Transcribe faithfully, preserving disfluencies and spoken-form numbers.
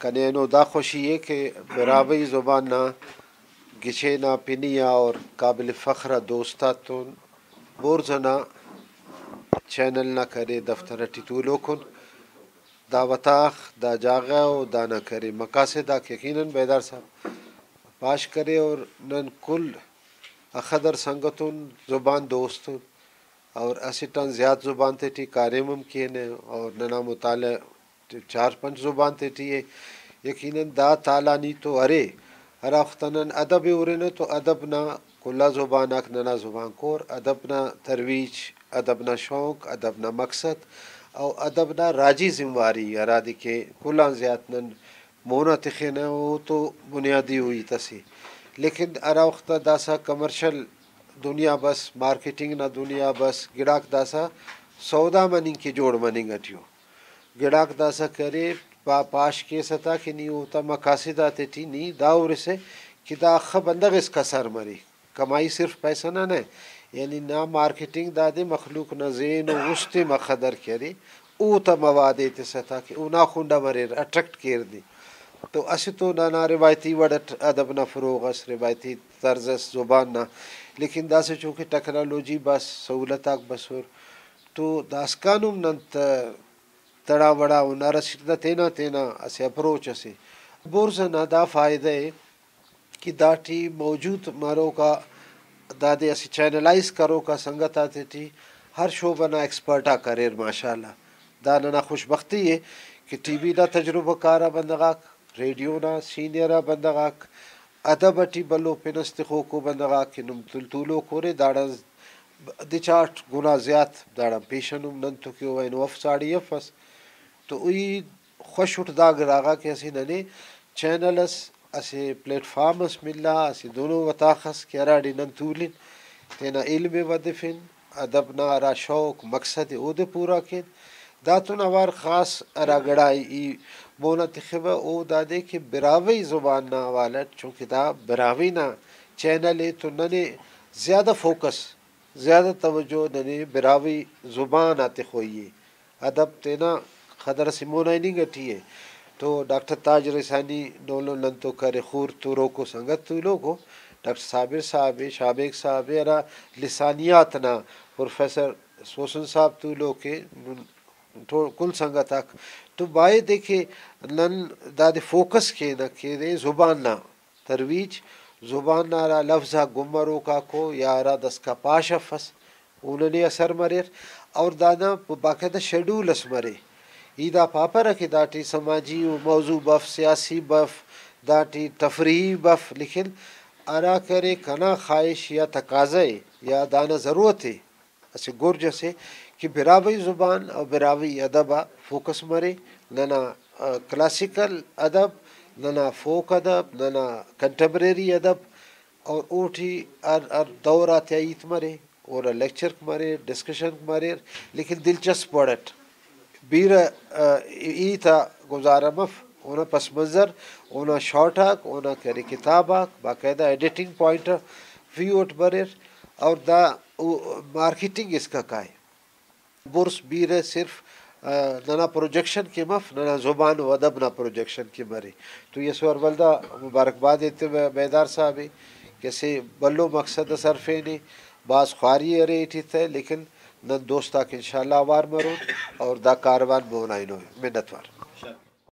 کنے اینو دا خوشی ءِ کہ براہوئی زبان نا گچین آ پنی آ اور قابل فخر آ دوست آتون بورز انا چینل نا کرے دفتر اٹی تولوکن۔ دا وتاخ، دا جاگہ و دانا کرے مقاصد آک یقیناً بیدار صاحب پاش کرے، اور نن کل اخدر سنگتون، زبان دوستون، اور اسٹ آن زیات زبان تیٹی کاریم ہم کینہ، اور ننا مطالعہ چار پنچ زبان تیٹی ءِ۔ یقیناً دا تالانی تو ارے، ہرا وخت نن ادب ءِ ہرنہ تو ادب نا کل آ زبان آک ننا زبان کور، ادب نا ترویج، ادب نا شوق، ادب نا مقصد او ادب نا راجی زمواری ہرادے کہ کل آن زیات نن مون آ تخنہ، او تو بنیادی ءُ ہیت اسے۔ لیکن ہرا وخت آ داسہ کمرشل دنیا بس، مارکیٹنگ نا دنیا بس، گڑاک داسہ سودا مننگ کہ جوڑ مننگ اٹی ءُ۔ گڑاک داسہ کرے، پا-، پاش کیسہ تا کہ نی اوتا مقاصد آتیٹی نی دا ہرسہ کہ دا اخہ بندغ اسکا سر مرے۔ کمائی صرف پیسہ نا نہ، یعنی نا مارکیٹنگ دادے مخلوق نا ذہن و است ءِ مخدر کہ ارے، اوتا مواد ءِ ایتسہ تا کہ اونا کنڈ آ مریر، اٹریکٹ کیر دے۔ تو اسہ تو ننا روایتی وڑ اٹ ادب نا فروغ اس، روایتی طرز اس زبان نا، لیکن داسہ چونکہ ٹیکنالوجی بس، سہولت آک بسر، تو داسکان ہم نن ت-، تڑا وڑا ہنر اسٹ دا تینا تینا اسہ اپروچ اسے۔ بورز انا دا فائدہ ءِ کہ داٹی موجود مروک آ، دادے اسہ چینلائز کروک آ سنگت آتیٹی ہر شعبہ نا ایکسپرٹ آک اریر، ماشاءاللہ۔ دا ننا خوش بختی ءِ کہ ٹی وی نا تجربہ کار آ بندغ آک، ریڈیو نا سینئر آ بندغ آک، ادب اٹی بھلو پن اس تخوکو بندغ آک کہ نم تول-، تولوک اُرے، داڑان دچاٹ گنا زیات داڑان پیشن ہم نن تو کہ او اینو اف ساڑی افس۔ تو ای خوش اٹ دا گڑا غا کہ اسہ ننے چینل اس، اسہ پلیٹ فارم اس ملا، اسہ دنو وتاخ اس کہ ہراڑے نن تولن، تینا علم ءِ ودفن، ادب نا ہرا شوق مقصد ءِ اودے پورا کین۔ داتون اوار خاص ہرا گڑا ای مون آ تخبہ او دادے کہ براہوئی زبان نا حوالہ اٹ، چونکہ دا براہوئی نا چینل ءِ تو ننے زیادہ فوکس، زیادہ توجہ ننے براہوئی زبان آ تخوئی ءِ۔ ادب تینا قدر اسہ مون آ ہننگ اٹی ءِ۔ تو ڈاکٹر تاج رسانی نولو نن تو کرے خور تروکو سنگت تولوکو، ڈاکٹر صابر صاحب ءِ، شاہ بیگ صاحب ءِ، ہرا لسانیات نا پروفیسر سوسن صاحب تولوک ءِ، نن تو کل سنگت آک تو باید ءِ کہ نن دادے فوکس کینہ کہ دے زبان نا ترویج، زبان نا ہرا لفظ آک گم مروک آکو یا ہرا داسکا پاش افس، او ننے اثر مریر۔ اور دانا باقاعدہ شیڈول اس مرے۔ ای دا پاپرہ کہ داٹی سماجی و موضوع بف، سیاسی بف، داٹی تفریحی بف، لیکن ہرا کرے کنا خواہش یا تقاضہ ءِ یا دانا ضرورت ءِ، اسہ گرج اسے کہ براہوئی زبان اور براہوئی ادب آ فوکس مرے۔ ننا، آ، کلاسیکل ادب، ننا فوک ادب، ننا کنٹمپریری ادب، اور اوٹی ہر، ہر دور آتیا ہیت مرے، اونا لیکچر مریر، ڈسکشن مریر، لیکن دلچسپ وڑ اٹ۔ بیرہ، آ، ہیت آ گزارہ مف، اونا پس منظر، اونا شاٹ آک، اونا کرے کتاب آک باقاعدہ ایڈیٹنگ پوائنٹ آف ویو اٹ بریر، اور دا او مارکیٹنگ اسکا کائے۔ بڑز بیرہ صرف، آ، ننا پروجیکشن کہ مف، ننا زبان و ادب نا پروجیکشن کہ مرے۔ تو ای اسہ وار ولدا مبارکباد ایتبہ بیدار صاحب ءِ کہ اسہ بھلو مقصد اس ہرفینے، بھاز خواری ارے ایٹی تہ، لیکن نن دوست آک انشاءاللہ اوار مرون اور دا کاروان مون آ ہنوئے۔ منت وار۔